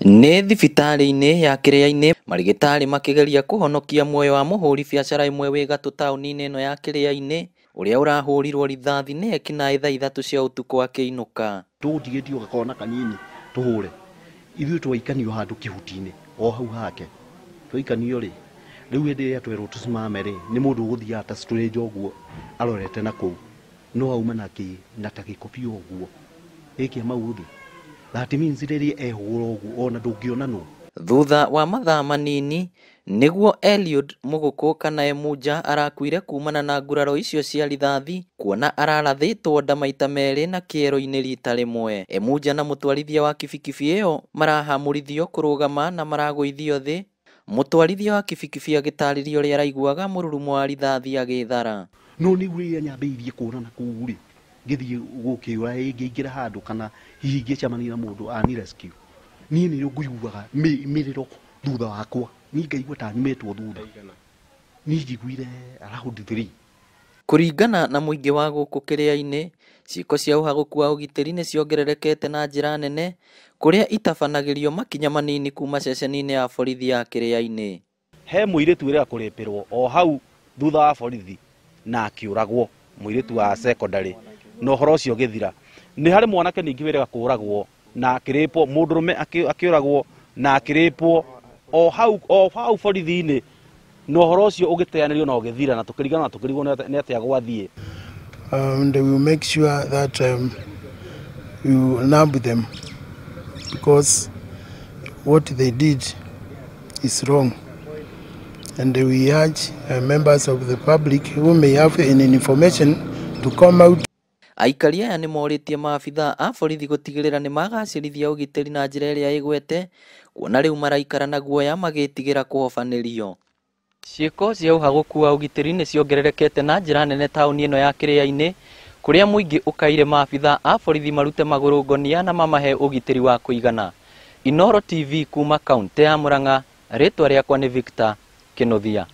Nĩ thibitarĩ-inĩ ya Kĩrĩa-inĩ marigĩtarĩ makĩgeria kũhonokia muoyo wa mũhũri biacara ĩmwe wĩ gatũ taũni-inĩ ĩno ya Kĩrĩa-inĩ ũrĩa ũrahũrirwo rithathi nĩ ekinaĩ thaa 3 cia ũtukũ akĩinũka. Tũgũtigĩtio gakona kanini tũhũre ithuĩ twaikanio handũ kĩhuti-inĩ o hau hake twaikanio rĩ rĩu hĩndĩ ĩrĩa twerwo tũcimame rĩ nĩ mũndũ ũgũthiaga ta strange ũguo arorete na kũu no auma na kĩ na ta gĩkobia ũguo gĩkĩa mau thĩ. That means rĩrĩa ehũra ũguo ona ndũngĩonanwo. Thutha wa mathaa manini nĩguo Eliud Mũgũkũ kana Emunja arakuire kumana na nguraro icio cia rithathi kuona ararathĩtwo nda maita merĩ na kĩero-inĩ rita rĩmwe. Emunja na mũtwarithia wa kibikibi ĩyo marahamũrithio kũrũgama na maragũithio thĩ. Mũtwarithia wa kibikibi agĩtarĩria ũrĩa araiguaga mũrurumo wa rithathi agĩthara. No nĩ rĩrĩa nyambĩrĩirie kũra na kũu rĩ ngĩthiĩ gũkĩũra ngĩingĩra handũ kana hihi ngĩcemania na mũndũ ani rescue niĩ nĩrĩo ngũiguaga mĩrĩro thutha wakwa niĩ ngaigua ta nyumĩtwo thutha niĩ njiguire around 3. Kũringana na mũingĩ wa gũkũ Kĩrĩa-inĩ, ciĩko cia ũhagũku wa ũgitĩri nĩ ciongererekete na njĩra nene kũrĩa itabanagĩrio makinya manini kuma ceceni-inĩ ya borithi ya Kĩrĩa-inĩ. He mũirĩtu wĩrĩga kũrĩpĩrwo o hau thutha wa borithi na akĩũragwo mũirĩtu wa secondary na ũhoro ũcio ũgĩthira. Nĩ harĩ mwanake ningĩ wĩrĩga kũũragwo na akĩrĩpwo mũndũrũme akĩũragwo na akĩrĩpwo o hau borithi-inĩ na ũhoro ũcio ũgĩteanĩrio na ũgĩthira na tũkĩrigana na tũkĩrigwo nĩ atĩa gwathiĩ. And we will make sure that we will nab them because what they did is wrong. And we urge members of the public who may have any information to come out. Aikari aya nĩ morĩtie maabithaa a borithi gũtigĩrĩra nĩ magacĩrithia ũgitĩri na njĩra ĩrĩa ĩgwete kuona rĩu maraikara na guoya magĩtigĩra kũhobanĩrio. Ciĩko cia ũhagũku wa ũgitĩri nĩ ciongererekete na njĩra nene taũni ĩno ya Kĩrĩa-inĩ kũrĩa mũingĩ ũkaire maabithaa a borithi marute magũrũ ngonia na mamahe ũgitĩri wa kũigana. Inooro TV kuma kaunti ya Murang'a, rĩtwa rĩakwa nĩ Victor Kĩnuthia.